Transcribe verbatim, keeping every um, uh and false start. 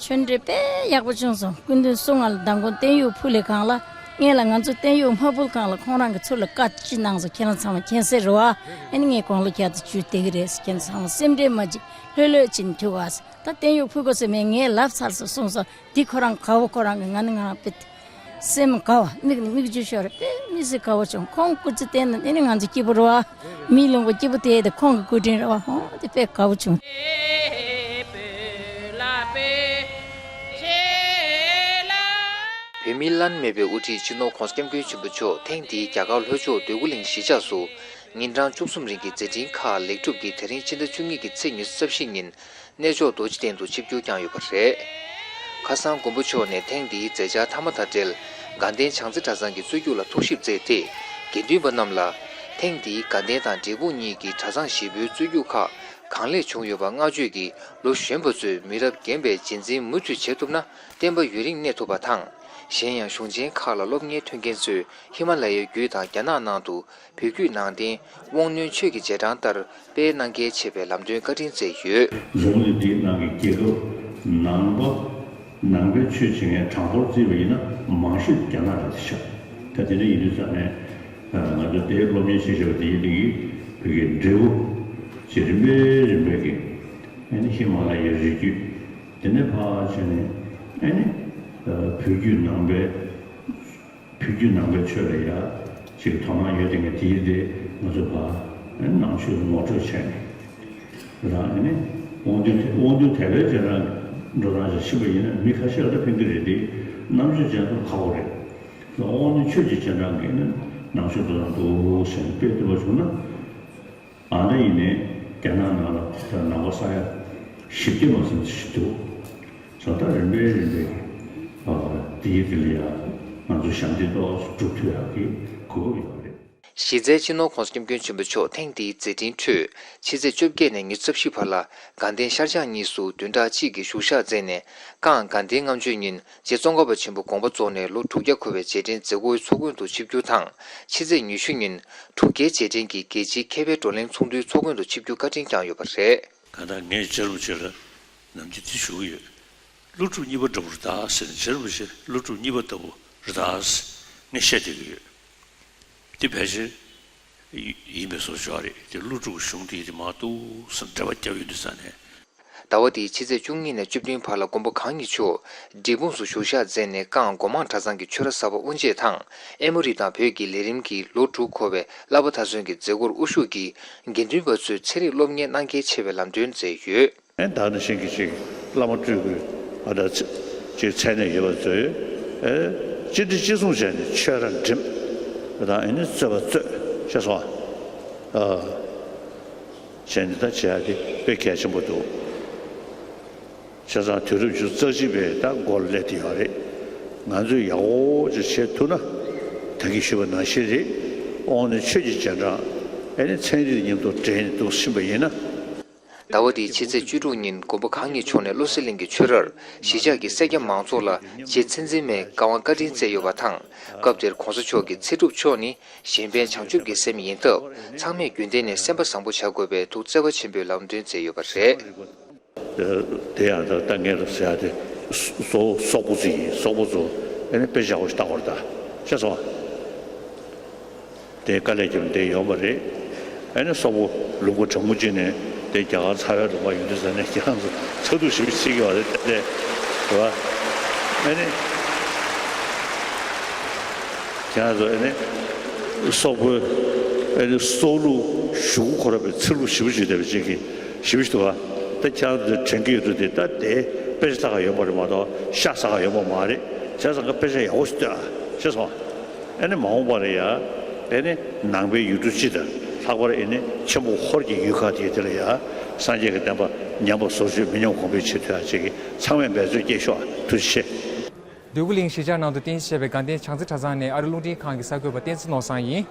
ཆོས་འབྲེལ་དཔེ་ཡག་པོ་བྱུང་སོང་། སྐུ་མདུན་གསུང་ང་ལ་མདང་དགོང་བསྟན་གཡོག་ཕུལ་ལས་གང་ལ། ངས་ལ་ང་ཚོ་བསྟན་གཡོག་མ་ཕུལ་གང་ལ་ཁོང་རང་གི་ཚུར་ལ་བཀའ་ཅི་གནང་སོང་ཁྱེད་རང་ཚང་མ་མཁྱེན་གསལ་རེད་བ། ཨ་ནི་ངས་དགུང་ལོ་བརྒྱ་དང་བཅུ་དེ་གི་རེད། ཁྱེད་རང་ཚང་མ་སེམས་ཁྲལ་མ་བྱེད། ལྷོད་ལྷོད་བྱས་ནས་ཐུག་ཨ། ད་བསྟན་གཡོག་ཕུལ་དགོས་ཟེར་མེད། ངས་ལབ་ཚར་སོང་གསུངས་སོང་། འདི་ཁོ་རང་དགའ་བོ་ཁོ་རང་གི་ང་ནི་ང་རང་དཔེ་སེམས་དགའ་བ། མིག་ནས་མིག་ཆུ་ཤོར་རེད། དཔེ་མི་སྲིད་དགའ་བོ་བྱུང་། ཁོང་སྐུ་ཚེ་བརྟན་ན་ཨ་ནི་ང་ཚོ་སྐྱིད་པོ་རེད་བ། མིའི་ལུང་པ་སྐྱིད་པོ་དེ་དེ་ཁོང་གི་སྐུ་དྲིན་རེད་བ། ཧོ་དེ་དཔེ་དགའ་བོ་བྱུང་། བོད་མིའི་བླ་ན་མེད་པའི་དབུ་ཁྲིད་སྤྱི་ནོར་༧གོང་ས་༧སྐྱབས་མགོན་ཆེན་པོ་མཆོག་ཐེངས་འདིའི་རྒྱ་གར་ལྷོ་ཕྱོགས་འདོད་རྒུ་གླིང་གཞིས་ཆགས་སུ་ཉིན་གྲངས་བཅུ་གསུམ་རིང་གི་མཛད་འཕྲིན་ཁག་ལེགས་གྲུབ་ཀྱིས་དེ་རིང་ཕྱི་ཟླ་བཅུ་གཉིས་ཀྱི་ཚེས་ཉི་ཤུ་རྩ་བཞི་ཉིན་གནས་མཆོག་རྡོ་རྗེ་གདན་དུ་ཆིབས་བསྒྱུར་བསྐྱངས་ཡོད་པ་རེད། ཁ་སང་མགོན་པོ་མཆོག་ནས་ཐེངས་འདིའི་མཛད་འཆར་མཐའ་མ་དང་འབྲེལ་དགའ་ལྡན་བྱང་རྩེ་གྲྭ་ཚང་གི་རྩོད་རྒྱུགས་ལ་ཐུགས་ཞིབ་མཛད་དེ། དགེ་འདུན་པ་རྣམས་ལ་ཐེངས་འདིའི་དགའ་ལྡན་དང་འབྲས་སྤུངས་གཉིས་ཀྱི་གྲྭ་ཚང་བཞི་པོའི་རྩོད་རྒྱུགས་ཁག་གང་ལེགས་བྱུང་ཡོད་པ་བསྔགས་བརྗོད་ཀྱིས། ལོ་གཞོན་པ་ཚོས་མི་རབས་རྒན་པའི་རྗེས་འཛིན་མུ་མཐུད་བྱེད་ཐུབ་ན་བསྟན་པ་ཡུན་རིང་གནས་ཐུབ་པ་དང་། གཞན་ཡང་གཞུང་ཆེན་ཁག་ལ་སློབ་གཉེར་ཐོན་མཁན་ཚོས་ཧི་མ་ལ་ཡའི་རྒྱུད་དང་རྒྱ་ནག་ནང་དུ་བོད་བརྒྱུད་ནང་བསྟན་དབང་རྣོན་ཆོས་ཀྱི་རྗེས་འབྲང་ལྟར་སྤེལ་གནང་གལ་ཆེ་བའི་ལམ་སྟོན་བཀའ་དྲིན་སྩལ་ཡོད། འཛམ་བུ་གླིང་འདིའི་ནང་གི་རྒྱལ་ཁབ་ནང་པ་ནང་པའི་ཆོས་བྱེད་མཁན་གྲངས་ཐོར་བརྩིས་པ་ཡིན་ན་མང་ཤོས་རྒྱ་ནག་རེད་ཤག་ད་དེ་འདྲ་ཡིན་དུས་ཙང་ནས་ང་ཚོ་དེའི་སློབ་གཉེར་བྱེད་བཞིན་པ་དེ་ཡིན་དེ་གི་བོད་ཀྱི་འབྲས་བུ་ཅིག་རིམ་པས་རིམ་པས་ཀྱི་ཨ་ནི་ཧི་མ་ལ་ཡའི་རི་རྒྱུད་དེ་ནས་ཕར་བྱས་ནས་ཨ་ནི་བོད་བརྒྱུད་ནང་པའི་བོད་བརྒྱུད་ནང་པའི་ཆོས་ལ་ཡ་ཅིག་དོ་སྣང་ཡོད་དེ་ངས་དེའི་དེ་ང་ཚོ་བ་ནང་ཆོས་ངོ་སྤྲོད་བྱས་ནས་རང་ཨ་ནི་དབང་འདུས་དབང་འདུས་དད་པའི་རྗེས་འབྲང་འགྲོ་སྟངས་ཤིག་ཕྱིན་པ་ཡིན་ན་མི་ཁ་ཤས་ལ་ད་ཕན་གྱི་རེད་དེ་རྣམ་དཔྱོད་ཅན་ཚོར་ཁག་པོ་རེད། དབང་ནི་ཆོས་ཀྱི་རྗེས་འབྲང་གིས་ནི་ནང་ཆོས་འགྲོ་སྟངས་འདུག་ཟེར་ནས་དཔེ་བསྟན་པ་བྱུང་ན། ཨ་ནི་ཡིན་ནའི་རྒྱ་ནག་ནང་ལ་ད་ནང་པ་ས་ཡ་བཞི་བརྒྱ་མ་ཟིན་ཞིག་འདུག་སོང་ཙང་རིམ་པས་རིམ་པས་ཀྱི་དེའི་དེ་ལ་ཡང་ང་ཚོ་ཞབས་འདེགས་ཏོག་ཙམ་སྒྲུབ་ཐུབ་ཡག་གི་གོ་སྐབས་ཡོད་པ་རེད། གཞི་རྩའི་སྤྱི་ནོར་༧གོང་ས་༧སྐྱབས་མགོན་ཆེན་པོ་མཆོག་ཐེངས་འདིའི་མཛད་འཕྲིན་ཁྲོད་ཕྱི་ཚེས་བཅོ་བརྒྱད་ནས་ཉི་ཤུ་རྩ་བཞི་བར་ལ་དགའ་ལྡན་ཤར་བྱང་གཉིས་སུ་བདུན་ཕྲག་གཅིག་གི་བཞུགས་ཞག་མཛད་ནས་བསྐང་དགའ་ལྡན་ལྔ་མཆོད་ཉིན། རྗེ་ཙོང་ཁ་པ་ཆེན་པོ་དགོངས་པ་རྫོགས་ནས་ལོ་དྲུག་བརྒྱ་འཁོར་བའི་རྗེས་དྲན་མཛད་སྒོའི་ཚོགས་མགོན་དུ་ཆིབས་བསྒྱུར་དང་། ཕྱི་ཚེས་ཉི་ཤུ་ཉིན་དྲུག་བརྒྱའི་རྗེས་དྲན་གྱི་རྒྱལ་སྤྱིའི་མཁས་པའི་བགྲོ་གླེང་ཚོགས་འདུའི་ཚོགས་མགོན་དུ་ཆིབས་བསྒྱུར་བཀའ་དྲིན་བསྐྱངས་ཡོད་པ་རེད། གང་ལྟར་ངས་རྗེ་རིན་པོ་ཆེ་ལ་ནམ་རྒྱུན་དེ་ཞུ་གི་ཡོད། ཀླུ་སྒྲུབ་གཉིས་པ་འདྲ་པོ་རེད་ད་ཟེར་ནས་རྗེ་རིན་པོ་ཆེ་ཀླུ་སྒྲུབ་གཉིས་པ་ལྟ་བུ་རེད་ད་ཟེར་ངས་བཤད་བསྡད་ཀྱི་ཡོད། དེ་ཕལ་ཆེར་ཡིན་པའི་བཟོ་ཆོག་རེད་དེ་ཀླུ་སྒྲུབ་གཞུང་དེ་དེ་མ་གཏོགས་ཟེར་འགྲེལ་པ་བརྒྱབ་ཡོད་དུས་ཙང་ནས། ཟླ་བ་འདིའི་ཕྱི་ཚེས་བཅུ་གཉིས་ནས་བཅུ་བདུན་བར་ལ་མགོན་པོ་གང་ཉིད་མཆོག་འབྲས་སྤུངས་སུ་བཞུགས་ཞག་མཛད་ནས་བསྐང་སྒོ་མང་གྲྭ་ཚང་གི་ཆོས་ར་གསར་པ་དབུ་འབྱེད་དང་ཨེ་མོ་རི་དང་བོད་ཀྱི་ལས་རིམ་གྱི་ལོ་དྲུག་འཁོར་བའི་བསླབ་པ་མཐར་སོན་གྱི་མཛད་སྒོར་དབུ་བཞུགས་ཀྱིས་དགེ་འདུན་པ་ཚོས་ཚན་རིག་སློབ་གཉེར་གནང་གལ་ཆེ་བའི་ལམ་སྟོན་མཛད་ཡོད། ཨེ་ད་ནི་ཤིང་གི་ཅིག་བླ་མ་སྤྲུལ་སྐུའི་ཨ་ད་ཅིག་མཚན་གནས་ཡོད་པ་ཚོས་ཨེ་གཅིག་སྒྲིལ་གཅིག་མཚུངས་བྱས་ནས་ཆོས་ར་འགྲིམ་ད་ཨེ་ནི་རྩོད་པ་རྩོད་ཤེས་སོང་ཨ། བྱས་ནས་ད་བྱེད་ཡག་དེ་དཔེ་གལ་ཆེན་པོ་འདུག་བྱས་ཙང་དུས་རབས་ཉི་ཤུ་རྩ་གཅིག་པའི་ད་འགོ་ལ་སླེབས་བསྡད་ཡོད་རེད། ང་ཚོས་ཡག་པོ་ཅིག་བྱེད་ཐུབ་ན་ད་གིན་ཞུས་པ་ནང་བཞིན་རེད། དབང་ནི་ཆོས་ཀྱི་རྗེས་འབྲང་ཨེ་ནི་ཚན་རིག་མཉམ་དུ་འབྲེལ་ནས་འདུག་ཕྱིན་པ་ཡིན་ན། ཟླ་བ་འདིའི་ཕྱི་ཚེས་བཅུ་དྲུག་ཉིན་མགོན་པོ་གང་ཉིད་མཆོག་ནས་བློ་གསལ་གླིང་གི་ཆོས་རར་གཞིས་ཆགས་ཀྱི་སེར་སྐྱ་མང་ཚོགས་ལ་རྗེ་ཚེ་འཛིན་མའི་བཀའ་དབང་བཀའ་དྲིན་སྩལ་ཡོད་པ་དང་། སྐབས་དེར་༧གོང་ས་མཆོག་གིས་ཚེ་སྒྲུབ་མཆོག་ནི། གཞན་ཕན་བྱང་ཆུབ་ཀྱི་སེམས་ཡིན་སྟབས་ཚང་མས་རྒྱུན་གཏན་ནས་སེམས་པ་བཟང་པོ་བྱ་དགོས་པའི་ཐུགས་བརྩེ་བ་ཆེན་པོས་ལམ་སྟོན་མཛད་ཡོད་པ་རེད། དེ་ཡང་ད་ལྟ་ངས་ཟེར་ཡག་དེ་སོ་སོ་སོག་པོ་ཚོ་ཡིན། སོག་པོ་ཚོ་ཨེ་ནི་དཔེ་ཆ་ཡག་པོ་ཞིག་ལྟ་དགོས་རེད་ད། ཤེས་སོང་། དེ་དཀའ་ལས་བརྒྱབ་ནས་དེ་ཡོང་བ་རེད། ཨེ་ནི་སོག་པོ་ལུང་པ་གྲང་མོ་ཅིག་ནས་དེ་རྒྱ་གར་ཚ་བའི་ལུང་པ་ཡོང་དུས་ཙང་ནས་ཁྱེད་རང་ཚོ་ཚ་གདུང་ཞེ་པོ་ཅིག་ཡོད་རེད་དེ་དེ་རེད་བ། ཨེ་ནི། ཁྱེད་རང་ཚོ་ཨེ་ནི་སོག་པོའི་ཨེ་ནི་སྲོག་ལུགས་གཞུག་གུ་འཁོར་བའི་ཚེ་ལུགས་ཞེ་པོ་ཅིག་འདྲ་བའི་ཅིག་གི་ཞེ་པོ་ཞིག་འདུག་བ། ད་ཁྱེད་རང་ཚོ་དྲན་གྱི་ཡོད་དུས་དེ་ད་དེ་དཔེ་ཆ་ལྟ་ག་ཡོང་བ་རེད་མ་གཏོགས་ཤ་ཟ་ག་ཡོང་བ་མ་རེད། བྱས་ཙང་ཀ་དཔེ་ཆ་ཡག་པོ་ཞིག་ལྟོས་ཨ། ཤེས་སོང་། ཨེ་ནི་མ་འོངས་པ་ལ་ཡ་ཨེ་ནི་ནང་པའི་ཡུལ་གྲུ་སྤྱི་དང་ལྷག་པར་ཨེ་ནི་ཆེན་པོ་ཧོར་གྱི་ཡུལ་ཁག་དེ་དེ་ལ་ཡ་སངས་རྒྱས་ཀྱི་བསྟན་པ་ཉམས་པ་སོར་ཆུད་མི་ཉམས་གོང་འཕེལ་བྱེད་ཐུབ་ཡ་ཅིག་གི་ཚང་མས་འབད་རྩོལ་སྐྱེད་ཤོག་ཨ། ཐུགས་རྗེ་ཆེ། འདོད་རྒུ་གླིང་གཞིས་ཆགས་ནང་དུ་རྟེན་གཞི་བྱས་པའི་དགའ་ལྡན་བྱང་རྩེ་གྲྭ་ཚང་ནས་ཨ་རི་རླུང་འཕྲིན་ཁང་གི་གསར་འགོད་པ་བསྟན་འཛིན་ནོར་བཟང་ཡིན།